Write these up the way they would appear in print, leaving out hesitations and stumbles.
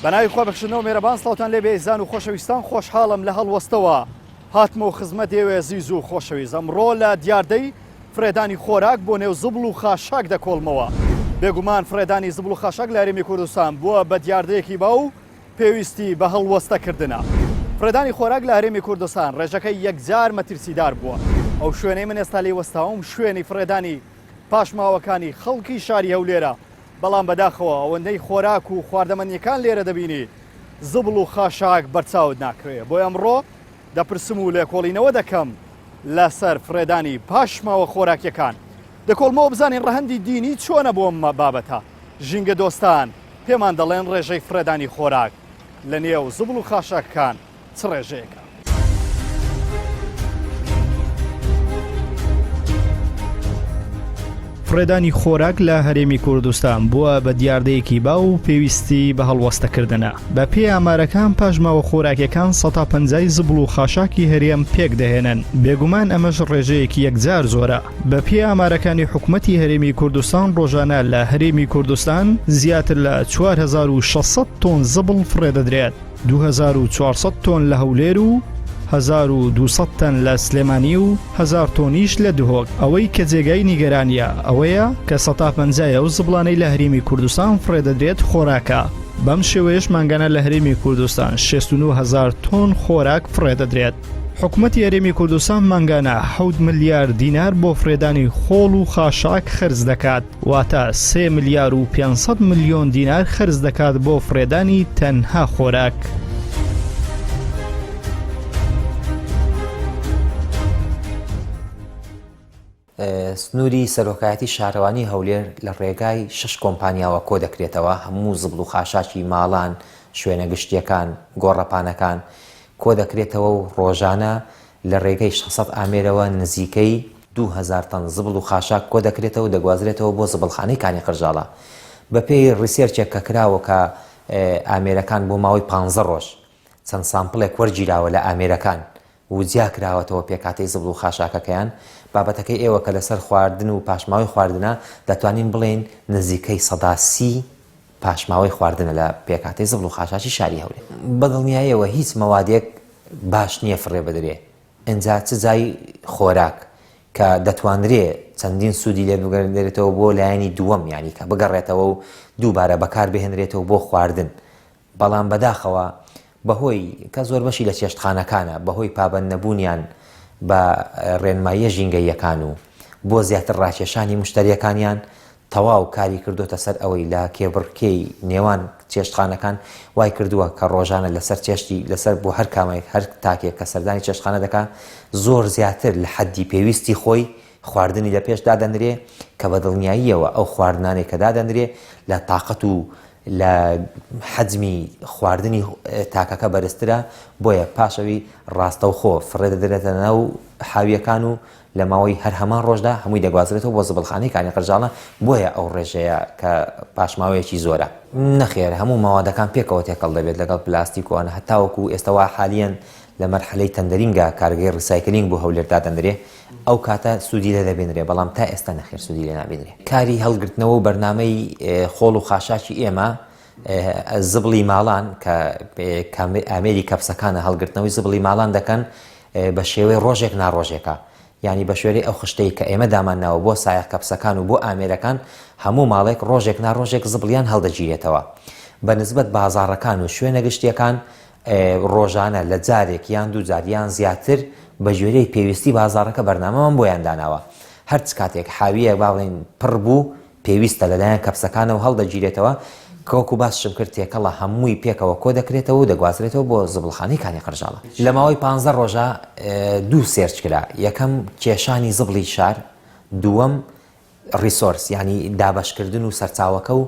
بەناوی خوا بەخشندەوە مێرەبان سڵاوتان لێ بێ ئیزان و خۆشەویستان خۆشحاڵم لە هەڵوەستەوە هاتمەوە خزمەت ئێوە زیز و خۆشەویست ئەمڕۆ لە دیاردەی فرێدانی خۆراک بۆ نێو زبڵ و خاشاک دەکۆڵمەوە بێگومان فرێدانی زبڵ و خاشاک لە هەرێمی کوردستان بووە بە دیاردەیەکی باو و پێویستی بە هەڵوەستەکردنە. فڕێدانی خۆراک لە هەرێمی کوردستان ڕێژەکەی یەکجار مەترسیدار بووە. ئەو شوێنەی من ئێستا لێی وەستاوم شوێنی فڕێدانی پاشماوەکانی خەڵکی شاری هەولێرە، بەڵام بەداخەوە ئەوەندەی خۆراک و خواردەمەنییەکان لێرە دەبینی زبڵ و خاشاک بەرچاوت ناکەوێ. بۆیە ئەمڕۆ دەپرسم و لێکۆڵینەوە دەکەم لەسەر فڕێدانی پاشماوە خۆراکیەکان. دەکۆڵمەوە بزانین ڕەهەندی دینی چۆنە بۆ ئەم بابەتە. ژینگەدۆستان پێمان دەڵێن ڕێژەی فڕێدانی خۆراک لە نێو زبڵ و خاشاکەکان چ ڕێژەیەکە؟ فڕێدانی خۆراک لە هەرێمی کوردستان بووە بە دیاردەیەکی باو و پێویستی بە هەڵوەستەکردنە. بە پێی ئامارەکان پاشماوە خۆراکیەکان سەتا پەنجای زبڵ و خاشاکی هەرێم پێک دەهێنن، بێگومان ئەمەش ڕێژەیەکی یەکجار زۆرە. بە پێی ئامارەکانی حکومەتی هەرێمی کوردستان ڕۆژانە لە هەرێمی کوردستان زیاتر لە 4600 تۆن زبڵ فڕێدەدرێت، 2400 تۆن لە هەولێر و 1200 تەن لە سلێمانی و 1000 تۆنیش لە دهۆک. ئەوەی کە جێگای نیگەرانییە ئەوەیە کە سەتا پەنجای ئەو زبڵانەی لە هەرێمی کوردستان فڕێدەدرێت خۆراکە، بەم شێوەیەش مانگانە لە هەرێمی کوردستان 69 هەزار تۆن خۆراک فڕێدەدرێت. حکومەتی هەرێمی کوردستان مانگانە حەوت ملیار دینار بۆ فڕێدانی خۆڵ و خاشاک خەرج دەکات، واتە سێ ملیار و 500 ملیۆن دینار خەرج دەکات بۆ فڕێدانی تەنها خۆراک. سنووری سەرۆکایەتی شارەوانی هەولێر لە ڕێگای شەش کۆمپانیاوە کۆدەکرێتەوە، هەموو زبڵ و خاشاکی ماڵان، شوێنە گشتییەکان، گۆڕەپانەکان کۆدەکرێتەوە و ڕۆژانە لە ڕێگەی 600 ئامێرەوە نزیکەی 2000 تەن زبڵ و خاشاک کۆدەکرێتەوە و دەگوازرێتەوە بۆ زبڵخانەی کانی قرژاڵە. بەپێی research ێک کە کراوە کە ئامێرەکان بۆ ماوەی پانزە ڕۆژ چەند sample ێک وەرگیراوە لە ئامێرەکان و جیا کراوەتەوە پێکهاتەی زبڵ و خاشاکەکەیان، بابەتەکەی ئێوە کە لەسەر خواردن و پاشماوەی خواردنە، دەتوانین بڵێین نزیکەی 30% پاشماوەی خواردنە لە پێکهاتەی زبڵ و خاشاکی شاری هەولێر. بە دڵنیایەوە هیچ مەوادێک باش نییە فڕێ بدرێ، ئینجا چ جای خۆراک کە دەتوانرێ چەندین سوودی لێ بگەڕێتەوە بۆ لایەنی دووەم یانی کە بگەڕێتەوە و دووبارە بەکار بهێنرێتەوە بۆ خواردن بەڵام بەداخەوە بەهۆی کە زۆربەشی لە چێشتخانەکانە بەهۆی پابەند نەبوونیان بە ڕێنماییە ژینگەییەکان و بۆ زیاتر ڕاکێشانی مشتەریەکانیان تەواو کاری کردۆتە سەر ئەوەی لە کێبڕکێی نێوان چێشتخانەکان وای کردووە کە ڕۆژانە لەسەر چێشتی لەسەر بۆ هەر کامێک هەر تاکێک کە سەردانی چێشتخانە دەکا زۆر زیاتر لە حەدی پێویستی خۆی خواردنی لە پێش دادەنرێ کە بە دڵنیاییەوە ئەو خواردنانەی کە دادەنرێ لە تاقەت و لە حەجمی خواردنی تاکەکە بەرزترە، بۆیە پاش ئەوی ڕاستەوخۆ فڕێ دەدرێتە ناو حاوییەکان و لە ماوەی هەر هەمان ڕۆژدا هەمووی دەگوازرێتەوە بۆ زبڵخانەی کانی قرژاڵە، بۆیە ئەو ڕێژەیە کە پاشماوەیەکی زۆرە. نەخێر هەموو مەوادەکان پێکەوە تێکەڵ دەبێت لەگەڵ پلاستیک و ئەوانە هەتاوەکو ئێستا وا حالیەن لە مەرحەلەی tendering ا کارگەی recycling بۆ هەولێر دادەنرێ ئەو کاتە سوودی لێ دەبینرێ بەڵام تا ئێستا نەخێر سوودی لێ نابینرێ. کاری هەڵگرتنەوە و بەرنامەی خۆڵ و خاشاکی ئێمە زبڵی ماڵان کە ئامێری کەپسەکانە هەڵگرتنەوەی زبڵی ماڵان دەکەن بە شێوەی ڕۆژێک ناڕۆژێکە یانی بە شوێرەی ئەو خشتەی کە ئێمە دامان ناوە بۆ سایەق کەپسەکان و بۆ ئامێرەکان هەموو ماڵێک ڕۆژێک ناڕۆژێک زبڵیان هەڵدەگیرێتەوە بە نسبەت بازاڕەکان و شوێنە گشتیەکان ڕۆژانە لە جارێک یان دووجار یان زیاتر بە گوێرەی پێویستی بازاڕەکە بەرنامەمان بۆیان داناوە هەرچ کاتێک حاویەک با بڵێین پڕ بوو پێویستە لەلایەن کەپسەکانەوە هەڵدەگیرێتەوە کە وەکو باسشم کرد تێکەڵە هەمووی پێکەوە کۆدەکرێتەوە و دەگوازرێتەوە بۆ زبڵخانەی کانی قرژاڵە. لە ماوەی پانزە ڕۆژا دوو search کرا یەکەم کێشانی زبڵی شار دووەم resource یانی دابەشکردن و سەرچاوەکە و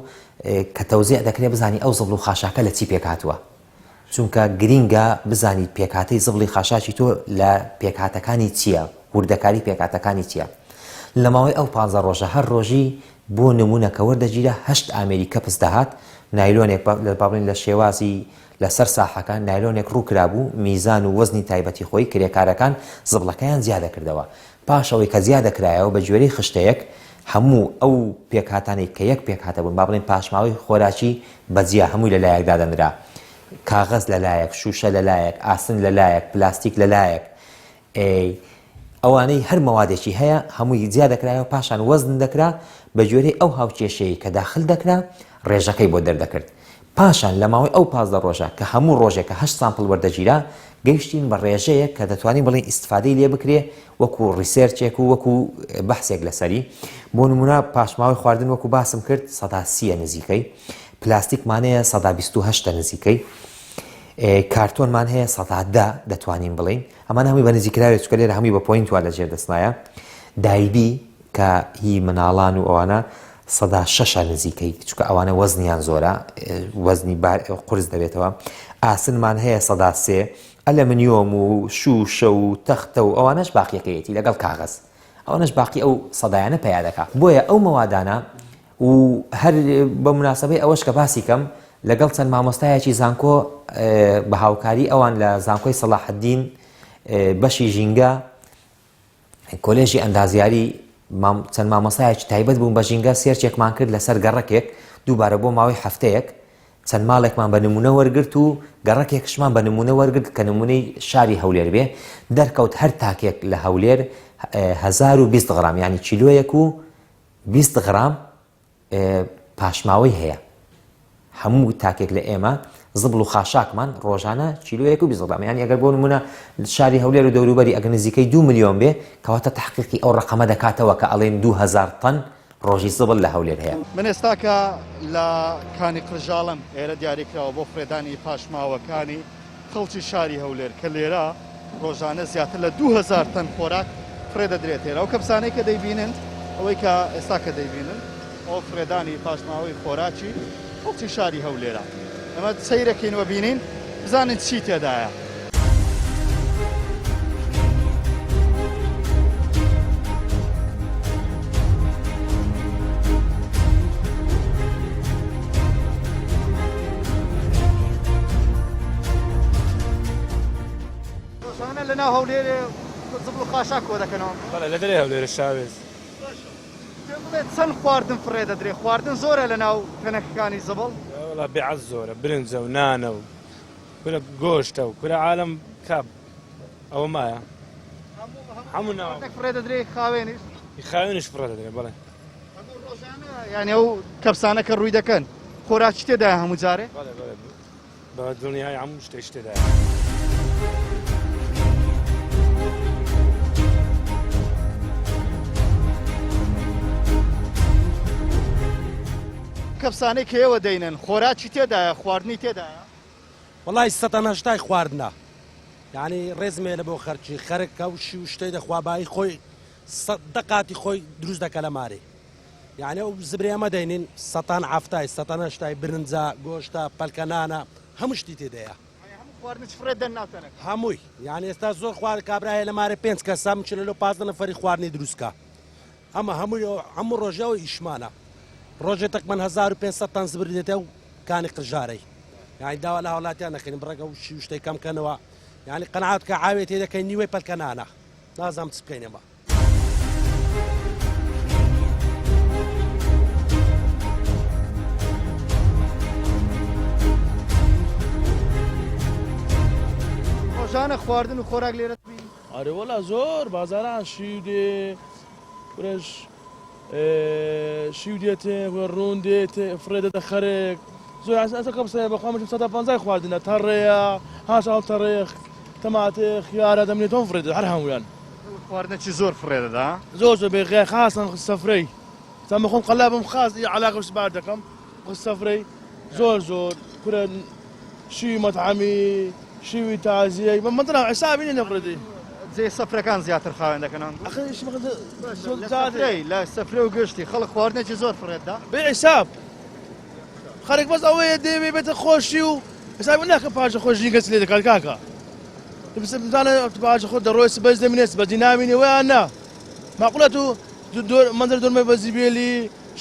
کە تەوزیع دەکرێت بزانی ئەو زبڵ و خاشاکە لە چی پێکهاتووە چونکە گرینگە بزانیت پێکهاتەی زبڵی خاشاکی تۆ لە پێکهاتەکانی چییە وردەکاری پێکهاتەکانی چییە لە ماوەی ئەو پانزە ڕۆژە هەر ڕۆژی بۆ نمونە کە وەردەگیرا هەشت ئامێری کەپس دەهات نایلۆنێک لە با بڵێین لە شێوازی لەسەر ساحەکە نایلۆنێک ڕوو کرابوو میزان و وەزنی تایبەتی خۆی کرێکارەکان زبڵەکەیان جیا دەکردەوە پاش ئەوەی کە جیا دەکرایەوە بە گوێرەی خشتەیەک. هەموو ئەو پێکهاتانەی کە یەک پێکهاتە بوون، با بڵێین پاشماوەی خۆراکی بە جیا هەمووی لە لایەک دادەنرا، کاغەز لە لایەک، شووشە لە لایەک، ئاسن لە لایەک، پلاستیک لە لایەک، ئەوانەی هەر مەوادێکی هەیە هەمووی جیا دەکرایەوە پاشان وەزن دەکرا بە گوێرەی ئەو هاوکێشەیەی کە داخل دەکرا ڕێژەکەی بۆ دەردەکرد. پاشان لە ماوەی ئەو 15 ڕۆژە کە هەموو ڕۆژێک کە هەشت sample وەردەگیرا گەیشتین بە ڕێژەیەک کە دەتوانین بڵێین ئیستفادەی لێ بکرێ وەکو research ێک و وەکو بەحسێک لەسەری بۆ نمونە پاشماوەی خواردن وەکو باسم کرد سەدا سیە نزیکەی پلاستیکمان هەیە سەدا 28 نزیکەی کارتۆنمان هەیە سەدا دە دەتوانین بڵین ئەمانە هەمووی بە نزیکراوێت چونکە لێرە هەمووی بە point وا لە ژێر دەستمایە دایبی کە هی مناڵان و ئەوانە سەدا شەشە نزیکەی چونکە ئەوانە وەزنیان زۆرە وەزنی قورس دەبێتەوە ئاسنمان هەیە سەدا سێ ئەلەمنیۆم و شوشە و تەختە و ئەوانەش باقیەکەیەتی لەگەڵ کاغەز ئەوانەش باقی ئەو سەدایانە پیا دەکا بۆیە ئەو مەوادانە و هەر بە مناسبەی ئەوەش کە باسی کەم لەگەڵ چەند مامۆستایەکی زانکۆ بە هاوکاری ئەوان لە زانکۆی سەڵاحەدین بەشی ژینگە کۆلێژی ئەندازیاری چەند مامۆستایەکی تایبەت بوون بە ژینگە search ێکمان کرد لەسەر گەڕەکێک دووبارە بۆ ماوەی هەفتەیەک چەند ماڵێکمان بە نمونە وەرگرت و گەڕەکێکشمان بە نمونە وەرگرت کە نمونەی شاری هەولێر بێ دەرکەوت هەر تاکێک لە هەولێر 1020 غرام یعنی کیلۆیەک و 20 غرام پاشماوەی هەیە هەموو تاکێک لە ئێمە زبڵ و خاشاکمان ڕۆژانە کیلۆیەک و 20 غرام یعنی ئەگەر بۆ نمونە شاری هەولێر و دەوروبەری ئەگەر نزیکەی 2 ملیۆن بێ کەواتە تحقیقی ئەو ڕقەمە دەکاتەوە کە ئەڵێن 2000 تەن ڕۆژی زبڵ لە هەولێر هەیە. من ئێستاکە لە کانی قرژاڵم، ئێرە دیاریکراوە بۆ فڕێدانی پاشماوەکانی خەڵکی شاری هەولێر کە لێرە ڕۆژانە زیاتر لە 2000 تەن خۆراک فڕێ دەدرێت ئێرە ئەو کەپسانەی کە دەیبینن ئەوەی کە ئێستا کە دەیبینن ئەوە فڕێدانی پاشماوەی خۆراکی خەڵکی شاری هەولێرە ئەمە سەیرەکەین و بینین بزانین چی تێدایە. ڕۆژانە لە ناو هەولێرێ زبڵ و خاشاک کۆ دەکەنەوە. بەڵێ لە دەرێ هەولێرە شاوێز. باشە پێم بڵێ چەند خواردن فڕێ دەدرێ؟ خواردن زۆرە لە ناو تەنەکەکانی زبڵ؟ وەڵا بێ عەز زۆرە برنجە و نانە و کورە گۆشتە و کورە عالەم کاب ئەوە مایە هەموو ناو فڕێ دەدرێ خاوێنیش خاوێنیش فڕێ دەدرێ بەڵێ هەموو ڕۆژانە یعنی ئەو کەپسانە کە ڕووی دەکەن خۆراکی تێدایە هەموو جارێ بەڵێ بەڵێ بە دڵنیای هەموو شتێک تێدایە. کەپسانەی کە ئێوە دەینن خۆراکی تێدایە خواردنی تێدایە؟ وەڵای سەتان هەشتای خواردنە یعنی ڕێزم هەیە لە بۆ خەرکی خەرک کە شی و شتەی دەخوا بایی خۆی دە قاتی خۆی دروست دەکە لە مارێ یعنی ئەو زبرێ ئەمە دەینین سەتان حەفتای سەتان هەشتای برنجە گۆشتە پەلکەنانە هەموو شتی تێدایە هەمووی یعنی ئێستا زۆر خوار کابرا هەیە لە مارێ پێنج کەسە مچلە لۆ 15 نەفەری خواردنی دروستکە ئەمە هەمووی هەموو ڕۆژێ ئەو ئیشمانە ڕۆژێ تەکمەن 1500 تەن زبر دێتە و کانی قرژارەی یعنی داوا لە هاوڵاتیان نەکەین بڕەگە و شی و شتەی کەم کەنەوە یعنی قەناعەت کە عاوێ تێ دەکەین نیوەی پەلکەنانە نازانم چ بکەین ئێمە. ڕۆژانە خواردن و خۆراک لێرە دەبینی؟ ئەرێ وەلا زۆر بازاران شیو دێ کورەش شیو دێتێ ڕوون دێتێ فڕێ دەدە خەرێک زۆر ئەسە کە بسەیە بەخوا مشم سەدا پەنجای خواردنە تەڕەیە هاش ئاڵ تەڕەیە تەماتێ خیارە دەمنێ تۆم فڕێ دەدا هەر هەموویان خواردنەکی زۆر فڕێ دەدا زۆر زۆر بێ غێر خاصن سەفرەی تا من خۆم قەلابم خاص ئی علاقە بار دەکەم سەفرەی زۆر زۆر کورە شیوی مەتعەمی شیوی تازیەی بە مەتنا حسابی نیە نەفرەتی. جێ سەفرەکان زیاتر خاوێن دەکەن لە سەفرە و گشتی خەڵک خواردنێکی زۆر فڕێتدا بێ حساب خەرک بەس ئەوەیە دەیەوێ بێتە خۆشی و حساب ناکە پاژە خۆش ژینگە چ لێ دەکات کاکە بزانە پاژە خۆ دەڕۆی سبەش دەمینێت سبەجی نامینێ ویان نا ماقولە تو مەنزەر دۆرمە بە زیبێلی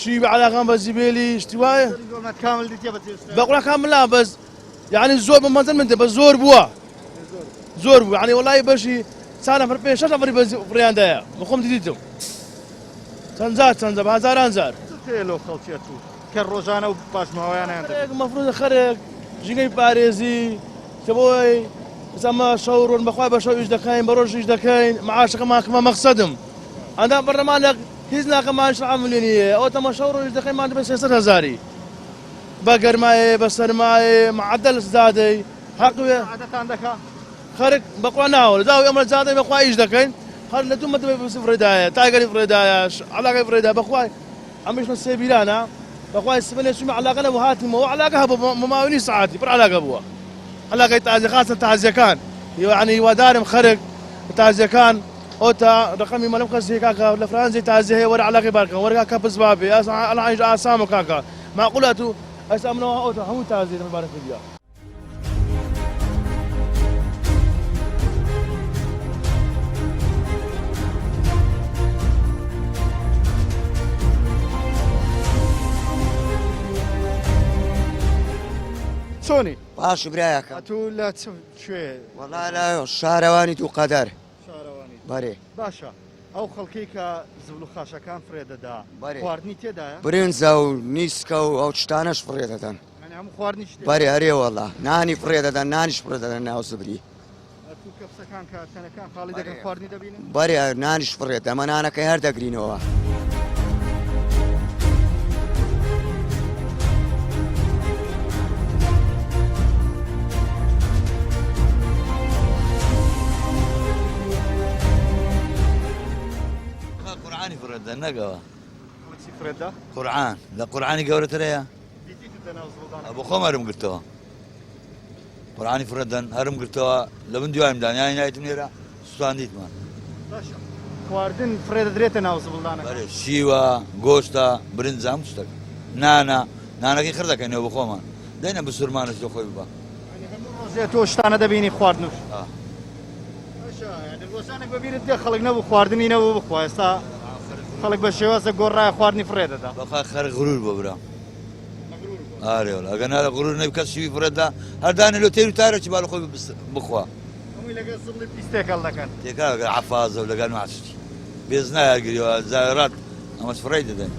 شوی بە علاقان بە زیبێلی شتی وایە بە قوڵا کامل نا بەس یعنی زۆر بە مەنزەر من بە زۆر بووە زۆر بوو یعنی وڵی بەشی چا نەفەر پێ شەش نەفەری بە فڕیاندایە بە خۆم دیتم. چەند جار چەند جار بە هەزاران جار. چ هەیە لەو خەڵکیە چوو کە ڕۆژانە و پاشماوەیانیان دەبێت؟ خەرێک مەفروزە خەرێک ژینگەی پارێزی کە بۆی ئێستا مە شەو ڕۆن بەخوای بە شەو ئیش دەکەین بە ڕۆژ ئیش دەکەین معاشەکەمان کەمە مەقسەدم ئەندام پەرلەمانێک هیچ ناکە معاش ملیۆنی هەیە ئەوە تەمە شەو ڕۆژ دەکەین مان دەبێت 300 هەزاری بە گەرمایێ بە سەرمایێ معدل زادەی حەق وێ عادەتان دەکا؟ خەرک بەخوا ناوە داوی ئەمە جادەی بەخوا ئیش دەکەین هەر لە دوو مەتر فڕێدایە تایگەری فڕێدایە علاقەی فڕێدا بەخوای ئەمەش لە سێبیرانە بەخوای سبەنێ چوومە علاقە نەبوو هاتیمەوە علاقە هەبوو بە ماوەی نیو سەعاتی پڕ علاقە بووە علاقەی تازیە خاصە تازیەکان یعنی هیوادارم خەرک تازیەکان ئەوتا ڕقەمی مەلم کەس هەیە کاکە لە فرانزی تازیە هەیە وەرە علاقەی بارکەن وەرە کاکە پس بابێ ئەسا ئاسامە کاکە معقولات و ئەسا منەوە ئەوتا هەموو تازیە بارە کردیە. چۆنی؟ باش برایەکەم. ئەتوو لە چ کوێ؟ وەڵا لە شارەوانی دوو قەدەر. شارەوانی. بەرێ. باشە ئەو خەڵکەی کە زبڵ و خاشەکان فڕێ دەدا خواردنی تێدایە؟ برنجە و نیسکە و ئەو شتانەش فڕێ دەدەن. یانی هەموو خواردنیش تێدایە؟ بەرێ ئەرێ وەڵا نانی فڕێ دەدەن نانیش فڕێ دەدەن ناو زبری. ئەتوو کەپسەکان کە تەنەکان خاڵی دەکەن خواردنی دەبینن؟ بەرێ نانیش فڕێ دەمە نانەکەی هەر دەگرینەوە. قورعانی فڕێدا نەگەوە چی فڕێدا؟ قورعان لە قورعانی گەورەتر هەیە بۆ خۆم هەرم گرتەوە قورعانی فڕێدەن هەرم گرتەوە لە من دوایمدان یانی نایتم لێرە سوستاندیتمان. باشە خواردن فڕێ دەدرێتە ناو زبڵدانەکان؟ بەرێ شیوە، گۆشتە، برنجە هەموو شتەک. نانە، نانەکەی خڕ دەکەینەوە بۆ خۆمان. دەینە بسورمانش لۆ خۆی ببا. یانی هەموو ڕۆژێ تۆ شتانە دەبینی خواردن و شت. ئا. باشە یانی ڕۆژانێک بەبیرت دێ خەڵک نەبوو خواردنی نەبوو بخوا ئێستا خەڵک بە شێوازە گۆڕایە خواردنی فڕێ دەدا. بەخوا خەرک غرور بۆ برام. ئارێ وەڵا ئەگەر نا غرور نەبی کەس شیوی فڕێ دا هەر دانێ لۆ تێر و تارەکی با لە خۆی بخوا. هەمووی لەگەڵ زبڵی پیس تێکەڵ دەکەن. تێکەڵ لەگەڵ عەفازە و لەگەڵ نوعەشتی بێزنا یارگریەوە زایەڕات ئەمەش فڕێی دەدەین.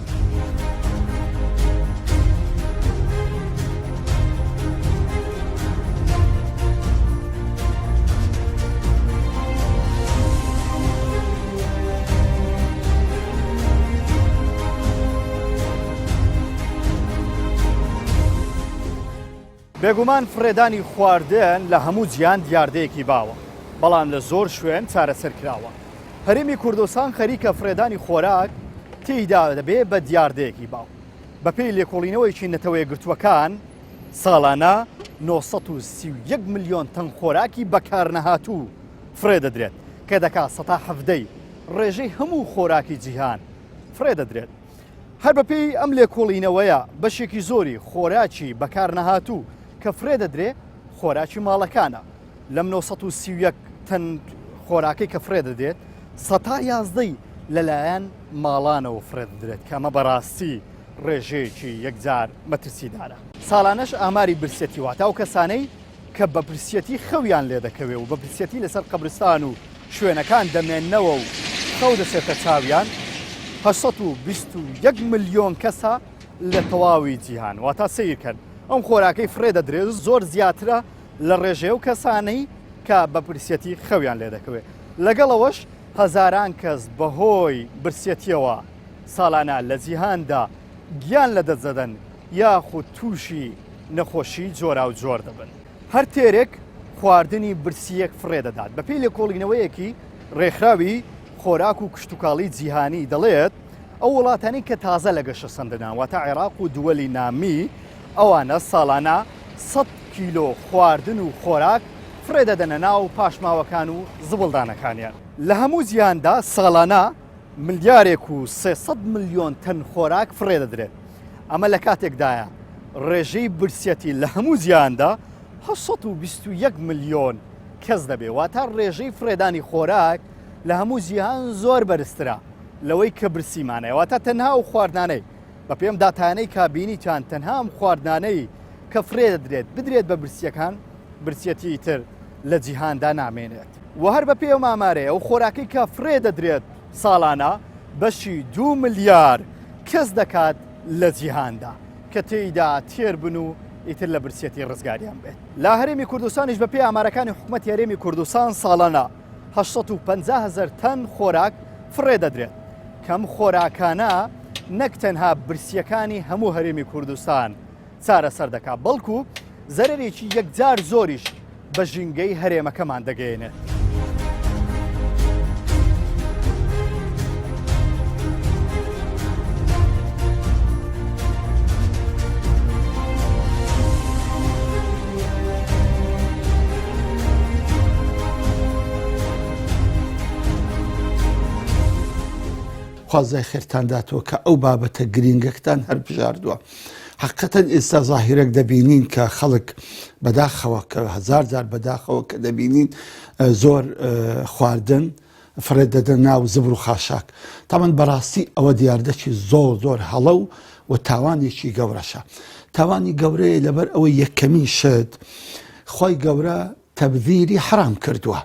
بێگومان فڕێدانی خواردن لە هەموو جیهان دیاردەیەکی باوە، بەڵام لە زۆر شوێن چارەسەر کراوە. هەرێمی کوردستان خەریکە فڕێدانی خۆراک تێیدا دەبێ بە دیاردەیەکی باو. بەپێی لێکۆڵینەوەیەکی نەتەوەیەکگرتووەکان، ساڵانە 931 ملیۆن تەن خۆراکی بەکارنەهاتوو فڕێ دەدرێت، کە دەکا سەتا حەڤدەی ڕێژەی هەموو خۆراکی جیهان فڕێ دەدرێت. هەر بەپێی ئەم لێکۆڵینەوەیە بەشێکی زۆری خۆراکی بەکارنەهاتوو کە فرێ دەدرێ خۆراکی ماڵەکانە. لەم 931 تەن خۆراکەی کە فرێ دەدرێت سەتا یازدەی لەلایەن ماڵانەوە فرێ دەدرێت کە ئەمە بەڕاستی ڕێژەیەکی یەکجار مەترسیدارە. ساڵانەش ئاماری برسێتی واتە ئەو کەسانەی کە بە برسیەتی خەویان لێدەکەوێ و بە برسیەتی لەسەر قەبرستان و شوێنەکان دەمێننەوە و خەو دەچێتە چاویان، 821 ملیۆن کەسە لە تەواوی جیهان. واتا سەیرکەن ئەم خۆراکەی فڕێ دەدرێت زۆر زیاترە لە ڕێژەی ئەو کەسانەی کە بە برسیەتی خەویان لێدەکەوێت. لەگەڵ ئەوەش هەزاران کەس بەهۆی برسیەتیەوە ساڵانە لە جیهاندا گیان لەدەست دەدەن یاخود تووشی نەخۆشی جۆراوجۆر دەبن. هەر تێرێک خواردنی برسییەک فڕێ دەدات. بەپێی لێکۆڵینەوەیەکی ڕێکخراوی خۆراک و کشتوکاڵی جیهانی دەڵێت، ئەو وڵاتانەی کە تازە لە گەشەسەندنان واتە عێراق و دووەلی نامی ئەوانە ساڵانە 100 کیلۆ خواردن و خۆراک فڕێ دەدەنە ناو پاشماوەکان و زبڵدانەکانیان. لە هەموو جیهاندا ساڵانە ملیارێک و 300 ملیۆن تەن خۆراک فڕێ دەدرێت. ئەمە لە کاتێکدایە ڕێژەی برسیەتی لە هەموو جیهاندا 821 ملیۆن کەس دەبێ واتە ڕێژەی فڕێدانی خۆراک لە هەموو جیهان زۆر بەرزترە لەوەی کە برسیمانەیە واتە تەنها ئەو خواردنانەی بە پێم داتانەی کە بینیتان تەنها ئەم خواردنانەی کە فڕێ دەدرێت بدرێت بە برسیەکان برسیەتی تر لە جیهاندا نامێنێت و هەر بە پێی ئەم ئامارەیە ئەو خۆراکەی کە فڕێ دەدرێت ساڵانە. بەشی دوو ملیار کەس دەکات لە جیهاندا کە تێیدا تێر بن و ئیتر لە برسیەتی ڕزگاریان بێت. لە هەرێمی کوردستانیش بەپێی ئامارەکانی حکومەتی هەرێمی کوردستان ساڵانە 850 هەزار تەن خۆراک فڕێ دەدرێت کەم خۆراکانە نەک تەنها برسیەکانی هەموو هەرێمی کوردستان چارەسەر دەکات بەڵکو زەرەرێکی یەکجار زۆریش بە ژینگەی هەرێمەکەمان دەگەیەنێت. خوازای خێرتان داتەوە کە ئەو بابەتە گرینگەکتان هەربژاردووە. حەقیقەتەن ئێستا زاهیرەک دەبینین کە خەڵک بەداخەوە کە هەزار جار بەداخەوە کە دەبینین زۆر خواردن فڕێ دەدەن ناو زبر و خاشاک تاوان بەڕاستی ئەوە دیاردەکی زۆر زۆر هەڵە و و تاوانێکی گەورەشە تاوانی گەورەیە لەبەر ئەوەی یەکەمین شت خی گەورە تەبذیری حەرام کردووە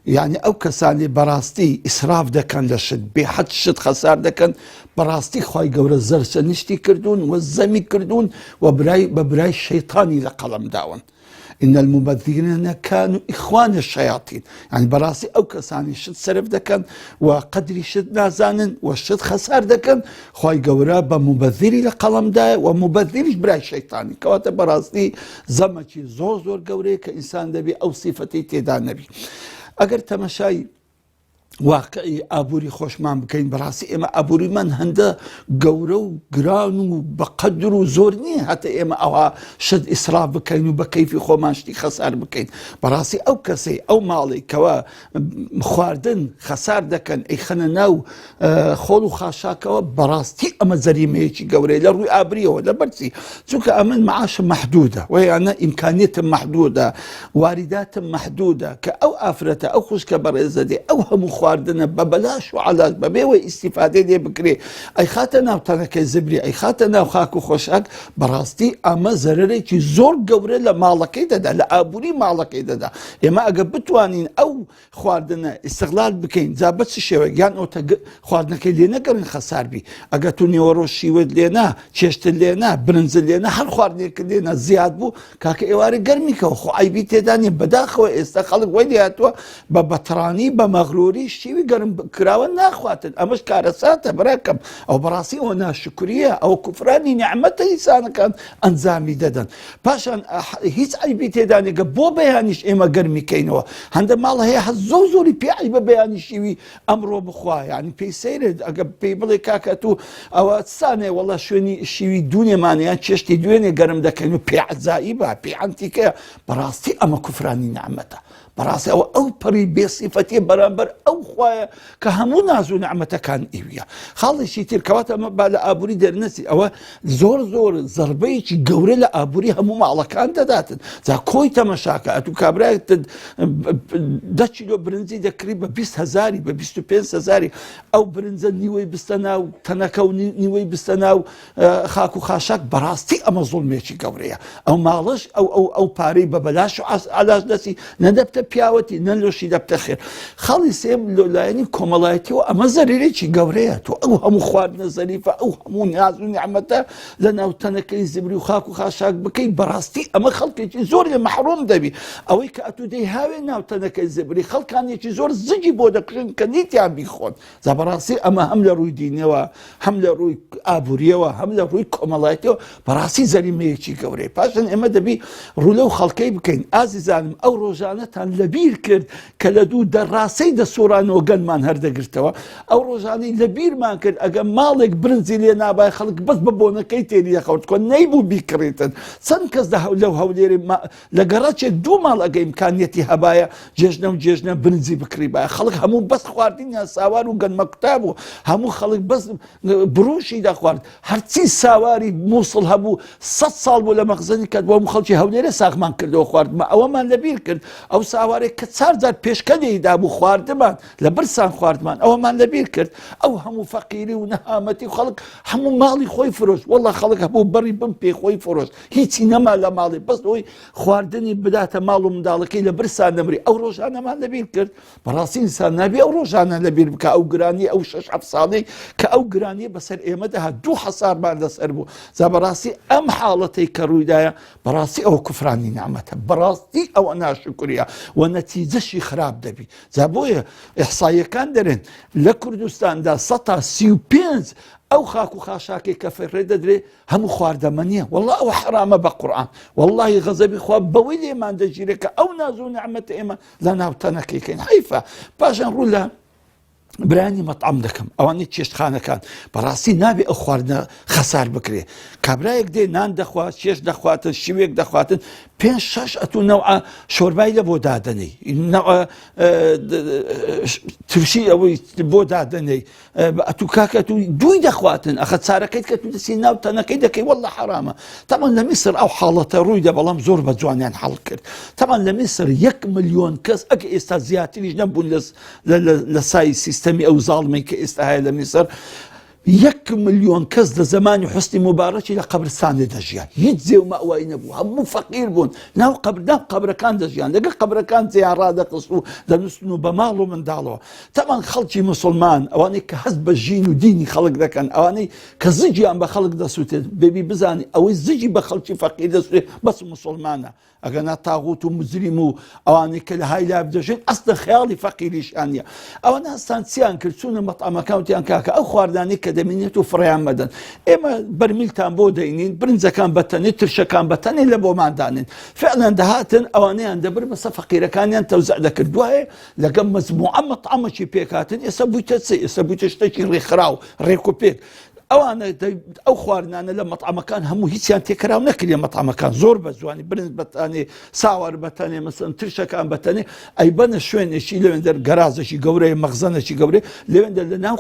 یعنی ئەو کەسانی بەڕاستی ئیسراف دەکەن لە شت بێحەد شت خەسار دەکەن بەڕاستی خی گەورە زەرسەنیشتی کردوون و زەمی کردوون و برای بە برای شەیتانی لە قەڵەم داون إن المبذرين كانوا إخوان الشياطين يعني بەڕاستی ئەو کەسانی شت سەرف دەکەن و قەدری شت نازانن و شت خەسار دەکەن خوای گەورە بە موبەزیری لە قەڵەمدایە و موبەزیریش برای شەیتانی کەواتە بەڕاستی زەمەکی زۆر زۆر گەورەیە کە ئینسان دەبی ئەو سیفەتی تێدا نەبی ئەگەر تەمەشای واقعی ئابووری خۆشمان بکەین بەڕاستی ئێمە ئابووریمان هەندە گەورە و گران و بەقەدر و زۆر نییە هەتە ئێمە ئەوها شت ئیسراف بکەین و بە کەیفی خۆمان شتی خەسار بکەین بەڕاستی ئەو کەسەی ئەو ماڵی کەوا خواردن خەسار دەکەن ئەیخەنە ناو خۆڵ و خاشاکەوە بەڕاستی ئەمە جەریمەیەکی گەورەیە لە ڕووی ئابریەوە لەبەرچی چونکە ئەمن معاشم مەحدودە ویانە ئیمکانیتم مەحدودە واریداتم مەحدودە کە ئەو ئافرەتە ئەو خوشکە بەڕێزە دێ ئەو هەموو خواردنە بە بەلاش و عەلاش بەبێوەی ئیسیفادەی لێ بکرێ ئەیخاتە ناو تەنەکەی زبری ئەیخاتە ناو خاک و خۆشاک بەڕاستی ئەمە زەرەرێکی زۆر گەورە لە ماڵەکەی دەدا لە ئابووری ماڵەکەی دەدا ئێمە ئەگە بتوانین ئەو خواردنە ئیستغلال بکەین جا بە چ شێوەیەک یان ئەوتە خواردنەکەی لێ نەگەڕین خەسار بی ئەگە تو نێوەڕۆ شیوت لێنا چێشتت لێنا برنجت لێنا هەر خواردنێکت لێنا زیاد بوو کاکە ئێوارە گەرمی کەوە خۆ عیبی تێدا نیە بەداخەوە ئێستا خەڵک وای لێهاتووە بە بەترانی بە مەغروری شیوی گەرم کراوە ناخواتن ئەمەش کارەساتە براکەم ئەو بەڕاستی ئەوە ناشکریە ئەو کوفرانی نیعمەتە ئینسانەکان ئەنجامی دەدەن پاشان هیچ عەیبی تێدا نیە گە بۆ بەیانیش ئێمە گەرمی کەینەوە هەندە ماڵ هەیە هەز زۆر زۆری پێ عەیبە بەیانی شیوی ئەمڕۆ بخوا یعنی پێی سەیرێت ئەگە پێی بڵێ کاکە تو ئەوە سانێ وەڵا شوێنی شیوی دوونێمانە یان چێشتی دوێنێ گەرم دەکەین و پێ عەجائیبە پێ عەنتیکەیە بەڕاستی ئەمە کوفرانی نعمەتە بەڕاستی ئەوە ئەو پەڕی بێسیفەتیە بەرامبەر ئەو خوایە کە هەموو ناز و نعمەتەکان ئیویە خاڵێکی تر کەواتە ئەمە با لە ئابووری دەرنەچی ئەوە زۆر زۆر زربەیەکی گەورە لە ئابووری هەموو ماڵەکان دەداتن جا کۆی تەمەشاکە ئەتو کابرایەک دە کیلۆ برنجی دەکری بە 20 هزاری بە 25 هزاری ئەو برنجە نیوەی بستە ناو تەنەکە و نیوەی بستە ناو خاک و خاشاک بەڕاستی ئەمە زوڵمێکی گەورەیە ئەو ماڵش ئەو ئەو ئەو پارەی بە بەلاش و علاش دەستی نە دەبتە پیاوەتی نە لۆشی دەبتە خێر خاڵی سێم لۆلایەنی کۆمەڵایەتی و ئەمە زەرێکی گەورەیە تۆ ئەو هەموو خواردنە زەریفە ئەو هەموو ناز و نیعمەتە لە ناو تەنەکەی زبری و خاک و خاشاک بکەی بەڕاستی ئەمە خەڵکێکی زۆر لە مەحروم دەبی ئەوەی کە ئەتو دەی هاوێ ناو تەنەکەی زبری خەڵکانێکی زۆر زگی بۆ دەکڕن کە نیتیان بیخۆن جا بەڕاستی ئەمە هەم لە ڕووی دینەوە هەم لە ڕووی ئابووریەوە هەم لە ڕووی کۆمەڵایەتیەوە بەڕاستی زەریمەیەکی گەورەی پاشان ئێمە دەبی ڕوو لەو خەڵکەی بکەین ئازیزانم ئەو ڕۆژانەتان لەبیر کرد کە لە دوو دەڕاستەی دەسوڕانەوە گەنمان هەردەگرتەوە ئەو ڕۆژانەی لەبیرمان کرد ئەگە ماڵێک برنجی لێ نابای خەڵک بەس بە بۆنەکەی تێری دەخەوت کۆ نەیبوو بیکڕیتن چەند کەس لەو هەولێری لە گەڕەکێک دوو ماڵ ئەگە ئیمکانیەتی هەبایە جێژنە و جێژنە برنجی بکڕیبایە خەڵک هەموو بەس خواردنیان ساوار و گەنمەکوتا بوو هەموو خەڵک بەس بڕوشی دەخوارد هەرچی ساواری مووسڵ هەبوو سە ساڵ بوو لە مەخزنی کات بۆ هەموو خەڵکی هەولێرە ساغمان کردەوە خواردمە ئەوەمان لەبیر کرد ئەو سا. ساوارێک کە چار جار پێشکە لێی دابوو خواردمان لە برسان خواردمان ئەوەمان لەبیر کرد ئەو هەموو فەقیری و نەهامەتی و خەڵک هەموو ماڵی خۆی فرۆشت والله خەڵک هەبوو بەڕی بم پێ خۆی فرۆشت هیچی نەما لە ماڵی بەس ئەوی خواردنی بداتە ماڵ و منداڵەکەی لە برسان نەمری ئەو ڕۆژانەمان لەبیر کرد بەڕاستی ئینسان نابێ ئەو ڕۆژانە لەبیر بکە ئەو گرانی ئەو شەش حەفت ساڵەی کە ئەو گرانیە بەسەر ئێمە دەهات دوو حەسارمان لەسەر بوو جا بەڕاستی ئەم حاڵەتەی کە ڕوویدایە بەڕاستی ئەوە کوفرانی نعمەتە بەڕاستی ئەوە ناشکریە و نەتیجەشی خراپ دەبی جا بۆیە ئیحساییەکان دەرێن لە کوردستاندا 35 ئەو خاک و خاشاکەی کە فڕێ دەدرێ هەموو خواردەمەنیە والله ئەوە حرامە بە قورآن واللهی غەزەبی خوا بەوەی لێمان دەگیرێ کە ئەو ناز و نعمەتە ئێمە لە ناو تەنەکەی کەین حەیفە پاشان ڕوو لە برانی مەطعم دەکەم ئەوانەی چێشتخانەکان بەڕاستی نابێ ئەو خواردنە خەسار بکرێ کابرایەک دێ نان دەخوا چێش دەخواتن شیوێک دەخواتن پێ شەش ئەتو نەوە شۆربای لە بۆ دادەنەی نەوە ترشی ئەوەی بۆ دادەنەی ئەتوو کاکە تو دووی دەخواتن ئەخە چارەکەیت کە تو دەسی ناو تەنەکەی دەکەی واللە حرامە تەمان لە میسر ئەو حاڵەتە ڕووی دە بەڵام زۆر بە جوانیان حەڵ کرد تەمان لە میسر یەک ملیۆن کەس ئەگە ئێستا زیاتریش نەبوون لە سای سیستەمی ئەو زاڵمەی کە ئێستا هەیە لە میسر یەک ملیۆن کەس لە زمانی حوسنی موبارەکی لە قەبرستانێ دەژیان هیچ جێ و مەوای نەبوو هەموو فەقیر بوون ناو قەبر ناو قەبرەکان دەژیان لەگە قەبرەکان جێیان ڕادەخست و دەنووسن و بە ماڵ و منداڵەوە تەمان خەڵکی مسلمان ئەوانەی کە هەست بە ژین و دینی خەڵک دەکەن ئەوانەی کە زگیان بە خەڵک دەسووتێت بێبی بزانی ئەوەی زگی بە خەڵکی فەقیر دەسوێت بەس مسلمانە ئەگەنا تاغوت و مجریم و ئەوانەی کە لە های life دەژین ئەسڵەن خەیاڵی فەقیریشیان نییە. ئەوانە هەستان چیان کرد چوونە مەتعەمەکان وتیان کاکە ئەو خواردانەی کە دەمینێت و فڕێیان مەدەن ئێمە بەرمیلتان بۆ دەینین برنجەکان بەتەنێ ترشەکان بەتەنێ لە بۆمان دانێن فعلا دەهاتن ئەوانەیان دەبرد بەسە فەقیرەکانیان تەوزع دەکرد دوایێ لەگەڵ مەجموعە مەتعەمەکی پێکهاتن ئێستا بوویتە چ ئێستا بوویتە شتێکی ڕێکخراو ڕێک و پێک ئەوانە ئەو خواردنانە لە مەتعەمەکان هەموو هیچیان تێکراو نەکرێ مەتعەمەکان زۆر بە جوانی برنج بەتانێ ساوار بەتەنێ مەسەن ترشەکان بەتەنێ ئەیبەنە شوێنێکی لەوێندەر گەرازێکی گەورەیە مەخزەنێکی گەورەی لەوێندەر لە ناو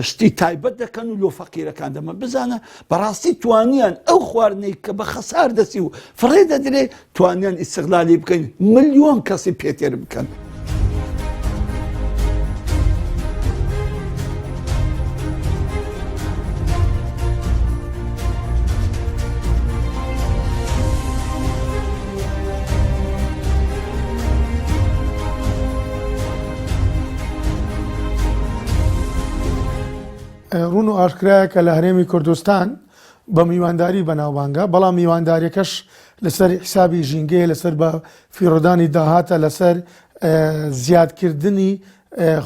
شتی تایبەت دەکەن و لۆ فەقیرەکان دەمە بزانە بەڕاستی توانیان ئەو خواردنەی کە بە خەسار دەچی و فڕێ دەدرێ توانیان ئیسیغلالی بکەن ملیۆن کەسی پێتێر بکەن. ڕوون و ئاشکرایە کە لە هەرێمی کوردستان بە میوانداری بەناوبانگە، بەڵام میوانداریەکەش لەسەر حیسابی ژینگەیە، لەسەر بە فیڕۆدانی داهاتە، لەسەر زیادکردنی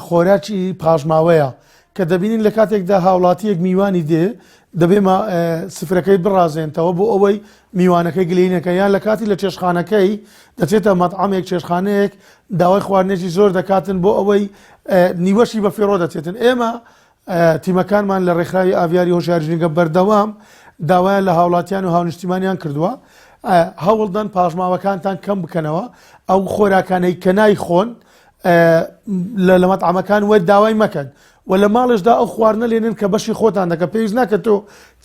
خۆراکی پاشماوەیە کە دەبینین لە کاتێکدا هاوڵاتیەک میوانی دێ دەبێ سفرەکەی بڕازێنتەوە بۆ ئەوەی میوانەکەی گلەیی نەکا یان لە کاتی لە چێشتخانەکەی دەچێتە مەتعەمێک چێشتخانەیەک داوای خواردنێکی زۆر دەکاتن بۆ ئەوەی نیوەشی بە فیڕۆ دەچێتن ئێمە تیمەکانمان لە ڕێکخراوی ئاڤیاری هۆشیاری ژینگە بەردەوام داوایان لە هاوڵاتیان و هاونیشتیمانیان کردووە هەوڵدەن پاشماوەکانتان کەم بکەنەوە ئەو خۆراکانەی کە نایخۆن لە مەتعەمەکان وەر داوای مەکەن و لە ماڵێشدا ئەو خواردنە لێنن کە بەشی خۆتان دەکە پێویست ناکە تۆ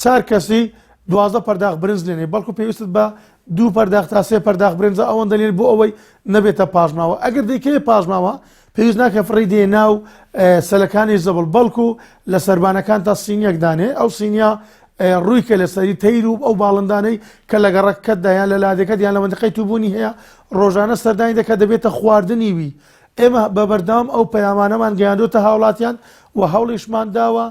چار کەسی 12 پەرداخ برنج لێنێ بەڵکو پێویستت بە دوو پەرداخ تا سێ پەرداخ برنجە ئەوەندە لێن بۆ ئەوەی نەبێتە پاشماوە ئەگەر دەیکەوێ پاشماوە پێویست ناکە فڕێی دێ ناو سەلەکانی زبڵ بەڵکو لە سەربانەکان تا سینیەک دانێ ئەو سینیە ڕووی کە لەسەری تەیر و ئەو باڵندانەی کە لە گەڕەکەتدا یان لە لادێکەت یان لە مەنتیقەی توبوونی هەیە ڕۆژانە سەردانی دەکات دەبێتە خواردنی وی ئێمە بە بەردەوام ئەو پەیامانەمان گەیاندۆتە هاوڵاتیان و هەوڵیشمان داوە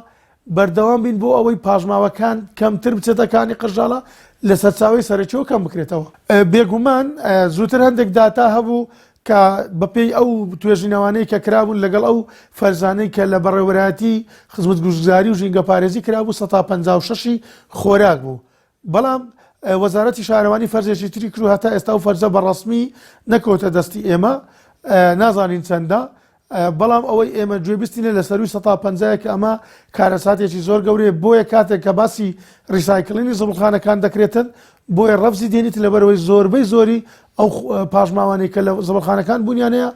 بەردەوام بین بۆ ئەوەی پاشماوەکان کەمتر بچێتە کانی قرژاڵە لە سەرچاوەی سەرەکیەوە کەم بکرێتەوە. بێگومان زووتر هەندێک داتا هەبوو کە بەپێی ئەو توێژینەوانەی کە کرابوون لەگەڵ ئەو فەرزانەی کە لە بەڕێوەبەرایەتی خزمەتگوزاری و ژینگەپارێزی کرابوو 56% ی خۆراک بوو بەڵام وەزارەتی شارەوانی فەرزێکی تری کرد و هەتا ئێستا ئەو فەرزە بە ڕەسمی نەکەوتە دەستی ئێمە نازانین چەندە بەڵام ئەوەی ئێمە گوێبیستینە لە سەروی سەتا پەنجایە کە ئەمە کارەساتێکی زۆر گەورەیە بۆیە کاتێک کە باسی recycling ی زبڵخانەکان دەکرێتن بۆیە ڕەفزی دێنیت لەبەرەوەی زۆربەی زۆری ئەو پاشماوانەی کە لە زبڵخانەکان بوونیان هەیە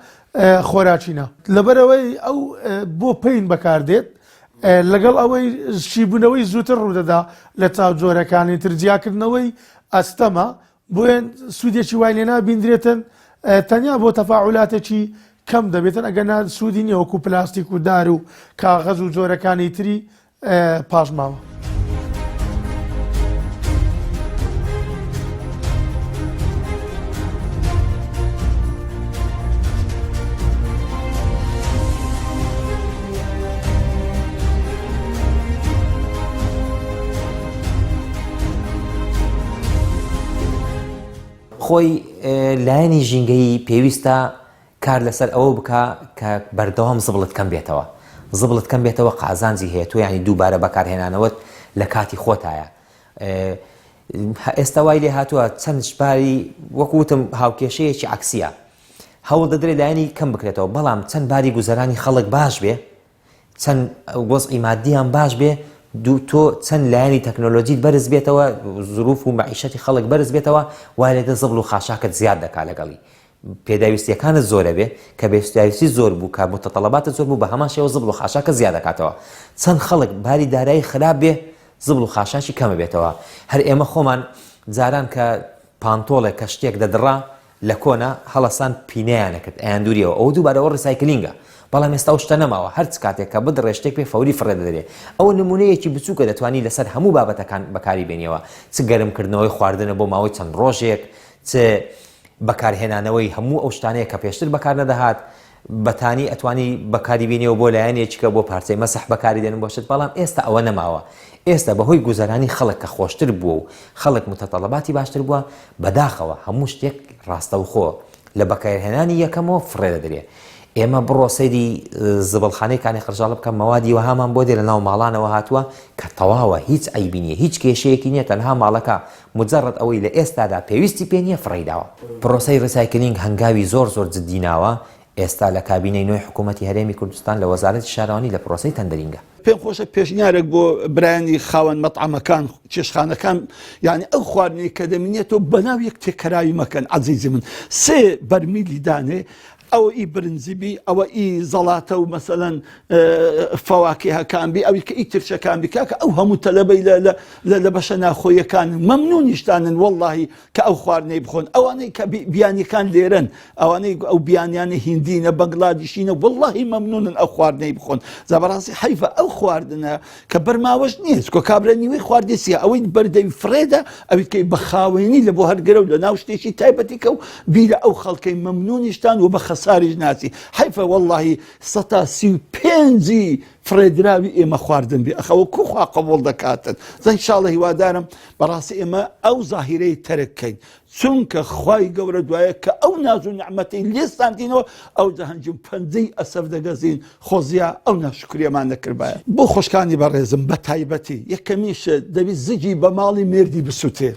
خۆراکینە لەبەرەوەی ئەو بۆ پین بەکاردێت لەگەڵ ئەوەی شیبوونەوەی زووتر ڕوودەدا لە چاو جۆرەکانی تر جیاکردنەوەی ئەستەمە بۆیە سوودێکی وای لێ نابیندرێتن. تەنیا بۆ تەفاعولاتێکی کەم دەبێتن ئەگەر سوودی نییە وەکو پلاستیک و دار و کاغەز و جۆرەکانی تری پاشماوە. خۆی لایەنی ژینگەیی پێویستە کار لەسەر ئەوە بکە کە بەردەوام زبڵت کەم بێتەوە زبڵت کەم بێتەوە قازانجی هەیە تۆ یانی دووبارە بەکارهێنانەوەت لە کاتی خۆتایە ئێستا وای لێ هاتووە چەند باری وەکو وتم هاوکێشەیەکی عکسیە هەوڵ دەدرێت لایەنی کەم بکرێتەوە بەڵام چەند باری گوزەرانی خەڵک باش بێ چەند وەزعی مادیان باش بێ دوو تۆ چەند لایەنی تەکنۆلۆجیت بەرز بێتەوە زروف و مەعیشەتی خەڵک بەرز بێتەوە وای لێدە زبڵ و خاشاکت زیاد دەکا لەگەڵی پێداویستیەکانت زۆرە بێ کە پێداویستی زۆر بوو کە متطلباتت زۆر بوو بە هەمان شێوە زبڵ و خاشاکە زیاد دەکاتەوە چەند خەڵک باری دارایی خراپ بێ زبڵ و خاشاکی کەمە بێتەوە هەر ئێمە خۆمان جاران کە پانتۆڵێک کە شتێک دەدڕا لە کۆنا هەڵەسان پینەیان ئەکرد ئەیاندوریەوە ئەوە دووبارە ئەوە recycling ە بەڵام ئێستا ئەو شتە نەماوە هەرچ کاتێک کە بدڕێ شتێک پێ فەوری فڕێ دەدرێ ئەوە نمونەیەکی بچووکە دەتوانی لەسەر هەموو بابەتەکان بەکاری بێنیەوە چ گەرمکردنەوەی خواردنە بۆ ماوەی چەند ڕۆژێک چ بەکارهێنانەوەی هەموو ئەو شتانەیە کە پێشتر بەکار نەدەهات بەتانی ئەتوانی بەکاری بینیەوە بۆ لایەنێکی کە بۆ پارچەی مەسح بەکاری دێنن بۆ شت بەڵام ئێستا ئەوە نەماوە ئێستا بەهۆی گوزەرانی خەڵک کە خۆشتر بووە و خەڵک متطلباتی باشتر بووە بەداخەوە هەموو شتێک ڕاستەوخۆ لە بەکارهێنانی یەکەمەوە فڕێ دەدرێ ئێمە بڕۆ سەیری زبڵخانەی کانی قرژاڵە بکە مەوادی وەهامان بۆ دێ لە ناو ماڵانەوە هاتووە کە تەواوە هیچ عەیبی نییە هیچ کێشەیەکی نییە تەنها ماڵەکە مجرد ئەوەی لە ئێستادا پێویستی پێ نییە فڕێی داوە. پرۆسەی recycling هەنگاوی زۆر زۆر جدی ناوە، ئێستا لە کابینەی نۆی حکوومەتی هەرێمی کوردستان لە وەزارەتی شارەوانی لە پرۆسەی tendering ە. پێم خۆشە پێشنیارێک بۆ برایانی خاوەن مەتعەمەکان چێشخانەکان یعنی ئەو خواردنەی کە دەمینێتەوە بەناو یەک تێکەراوی مەکەن عەزیزی من سێ بەرمیلی دانێ ئەوە ئی برنجی بی ئەوە ئی زەڵاتە و مەسەلەن فەواکیهەکان بی ئەوی کە ئی ترشەکان بی کاکە ئەو هەموو تەلەبەی لە لە لە بەشە ناخۆیەکان مەمنونیشتانن وەڵڵاهی کە ئەو خواردنەی بخۆن ئەوانەی کە بیانیەکان لێرەن ئەوانەی ئەو بیانیانە هیندینە بەنگلادیشینە وەڵڵاهی مەمنونن ئەو خواردنەی بخۆن جا بەڕاستی حەیفە ئەو خواردنە کە بەرماوەش نییە چکۆ کابرا نیوەی خواردی سیە ئەوەی بەردەوی فڕێدە ئەوی کەی بە خاوێنی لە بۆ هەرگرە و لە ناو شتێکی تایبەتی کە و بیرە ئەو خەڵکەی مەمنونیشتان و بە خەساریش ناچی حەیفە وەڵڵاهی سەتا 35ی فڕێدراوی ئێمە خواردن بێ ئەخەوە کو خوا قبوڵ دەکاتن جا ئینشاڵڵە هیوادارم بەڕاستی ئێمە ئەو زاهیرەی تەرک کەین چونکە خوای گەورە دوایە کە ئەو ناز و نعمەتەی لێستاندینەوە ئەو دەهەنجم پەنجەی ئەسەف دەگەزین خۆزیا ئەو ناشکریەمان نەکردبایە بۆ خۆشکانی بەڕێزم بە تایبەتی یەکەمین شت دەبی زگی بە ماڵی مێردی بسوتێ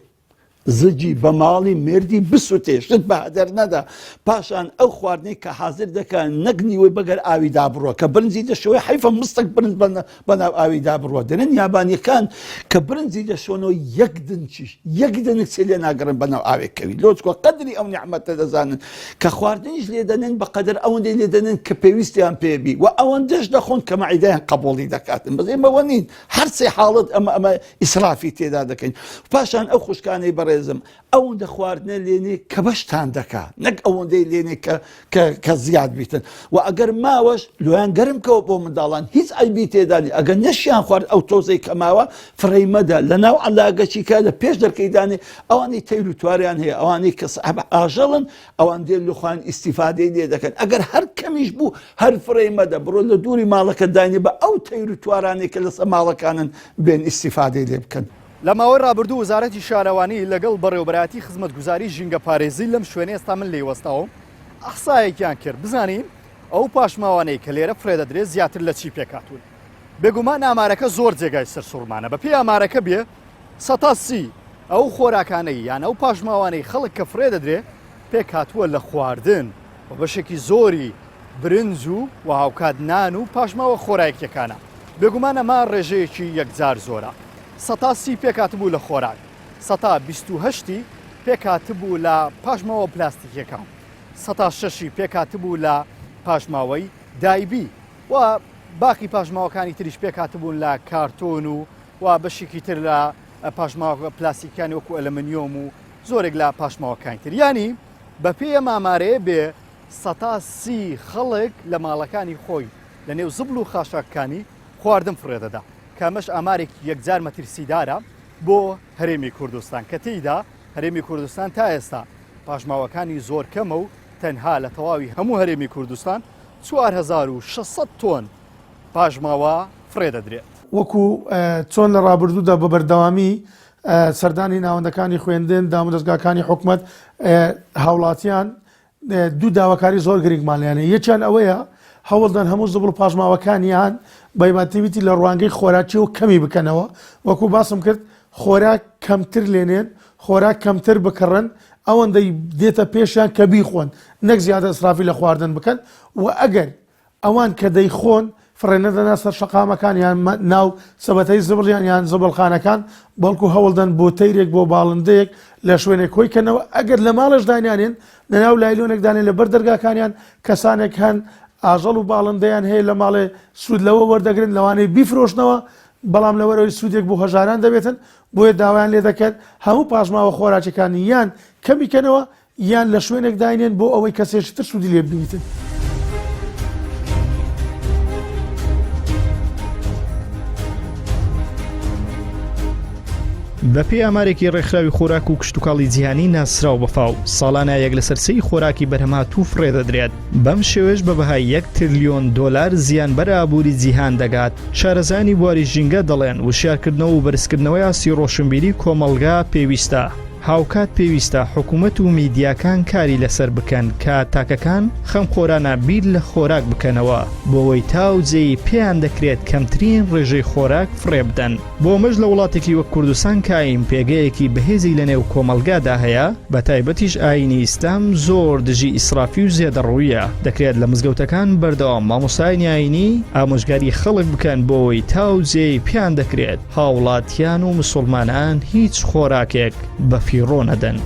زگی بە ماڵی مێردی بسوتێ شت بە هەدەر نەدا پاشان ئەو خواردنەی کە حازر دەکە نەک نیوەی بەگەر ئاوی دابڕوە کە برنجی دەشەوەی حیفە مستەک برنج بەناو ئاوی دابڕوە دەرێن یابانیەکان کە برنجی دەشۆنەوە یەک دنچیش یەک دنک چێ لێ ناگەڕن بەناو ئاوێک کەوی لۆچکۆ قەدری ئەو نیعمەتە دەزانن کە خواردنیش لێ دەنێن بە قەدەر ئەوەندەی لێ دەنێن کە پێویستیان پێبی و ئەوەندەش دەخۆن کە مەعیدەیان قبوڵی دەکاتن بەس ئێمە وە نین هەر سێ حاڵەت ئەمە ئەمە ئیسرافی تێدا دەکەین پاشان ئەو خوشکانەی بەڕێزم ئەوەندە خواردنە لێنێ کە بەشتان دەکا نەک ئەوەندەی لێنێ کە کە کە زیاد بیتن و ئەگەر ماوەش لۆیان گەرم کەوە بۆ منداڵان هیچ عەیبی تێدا نیە ئەگەر نەشیان خوارد ئەو تۆزەی کە ماوە فڕێی مەدە لە ناو عەلاگەچی کە لە پێش دەرکەی دانێ ئەوانەی تەیر و تواریان هەیە ئەوانەی کە سەحب ئاژەڵن ئەوان دێن لە خۆیان ئیستیفادەی لێ دەکەن ئەگەر هەر کەمیش بوو هەر فڕێی مەدە بڕۆ لە دووری ماڵەکە داینێ بە ئەو تەیر و توارانەی کە لەسەر ماڵەکانن بێن ئیستیفادەی لێ بکەن. لە ماوەی ڕابردوو وەزارەتی شارەوانی لەگەڵ بەڕێوەبەرایەتی خزمەتگوزاری ژینگەپارێزی لەم شوێنەی ئێستا من لێی وەستاوم ئەحسایەکیان کرد بزانین ئەو پاشماوانەی کە لێرە فڕێدەدرێت زیاتر لە چی پێکهاتوون. بێگومان ئامارەکە زۆر جێگای سەرسوڕمانە بەپێی ئامارەکە بێ سەتا سی ئەو خۆراکانەی یان ئەو پاشماوانەی خەڵک کە فڕێدەدرێ پێکهاتووە لە خواردن و بەشێکی زۆری برنج و و هاوکات نان و پاشماوە خۆراکیەکانە بێگومان ئەمە ڕێژەیەکی یەکجار زۆرە سەتا سی پێکهاتبوو لە خۆراک، سەتا 28 ی پێکهاتبوو لە پاشماوە پلاستیکیەکان، سەتا شەشی پێکهاتبوو لە پاشماوەی دایبی و باقی پاشماوەکانی تریش پێکهاتبوون لە کارتۆن و و بەشێکی تر لە پاشماوە پلاستیکیانی وەکو ئەلەمنیۆم و زۆرێک لە پاشماوەکانی تر. یانی. بەپێی ئەم ئامارەیە بێ سەتا سی خەڵک لە ماڵەکانی خۆی لە نێو زبڵ و خاشاکەکانی خواردن فڕێدەدا کە ئەمەش ئامارێکی یەکجار مەترسیدارە بۆ هەرێمی کوردستان کە تێیدا هەرێمی کوردستان تا ئێستا پاشماوەکانی زۆر کەمە و تەنها لە تەواوی هەموو هەرێمی کوردستان 4600 تۆن پاشماوە فڕێ دەدرێت. وەکو چۆن لە ڕابردوودا بە بەردەوامی سەردانی ناوەندەکانی خوێندن، دامودەزگاکانی حکومەت، هاوڵاتیان دوو داواکاری زۆر گرنگمان لایانە، یەکیان ئەوەیە هەوڵدەن هەموو زبڵ و پاشماوەکانیان بەیماتیویتی لە ڕوانگەی خۆراکیەوە کەمی بکەنەوە، وەکو باسم کرد خۆراک کەمتر لێنێن، خۆراک کەمتر بکڕن، ئەوەندەی دێتە پێشیان کە بیخۆن نەک زیادە ئیسرافی لە خواردن بکەن و ئەگەر ئەوان کە دەیخۆن فڕێنەدەنا سەر شەقامەکان یان ناو سەبەتەی زبڵیان یان زبڵخانەکان، بەڵکو هەوڵدەن بۆ تەیرێک بۆ باڵندەیەک لە شوێنێک کۆی کەنەوە، ئەگەر لە ماڵێش دانیانێن لە ناو لایلۆنێک دانێن لە بەر دەرگاکانیان، کەسانێک هەن ئاژەڵ و باڵندەیان هەیە لە ماڵێ سوود لەوە وەردەگرن لەوانەیە بیفرۆشنەوە، بەڵام لەوەرەوەی سوودێک بۆ هەژاران دەبێتن، بۆیە داوایان لێدەکەن هەموو پاشماوە خۆراکیەکان یان کەمی کەنەوە یان لە شوێنێک داینێن بۆ ئەوەی کەسێکی تر سوودی لێ ببینیتن. بەپێی ئامارێکی ڕێکخراوی خۆراک و کشتوکاڵی جیهانی ناسراو بە فاو، ساڵانە یەک لەسەر سێی خۆراکی بەرهەمهاتوو فڕێدەدرێت، بەم شێوەیەش بە بەهای یەک ترلیۆن دۆلار زیان بەر ئابووری جیهان دەگات. شارەزایانی بواری ژینگە دەڵێن، وشیارکردنەوە و بەرزکردنەوەی ئاستی ڕۆشنبیری کۆمەڵگا پێویستە. هاوکات پێویستە حکومەت و میدیاکان کاری لەسەر بکەن کە تاکەکان خەمخۆرانە بیر لە خۆراک بکەنەوە بۆوەی تا ئەو جێیەی پێیان دەکرێت کەمترین ڕێژەی خۆراک فڕێ بدەن. بۆ ئەمەش لە وڵاتێکی وەک کوردستان کە ئایین پێگەیەکی بەهێزی لەنێو کۆمەڵگادا هەیە، بەتایبەتیش ئایینی ئیسلام زۆر دژی ئیسرافی و زێدەڕۆییە، دەکرێت لە مزگەوتەکان بەردەوام مامۆستایانی ئایینی ئامۆژگاری خەڵک بکەن بۆوەی تا ئەو جێیەی پێیان دەکرێت هاوڵاتیان و مسوڵمانان هیچ خۆراکێک بە فیڕۆ نەدەن.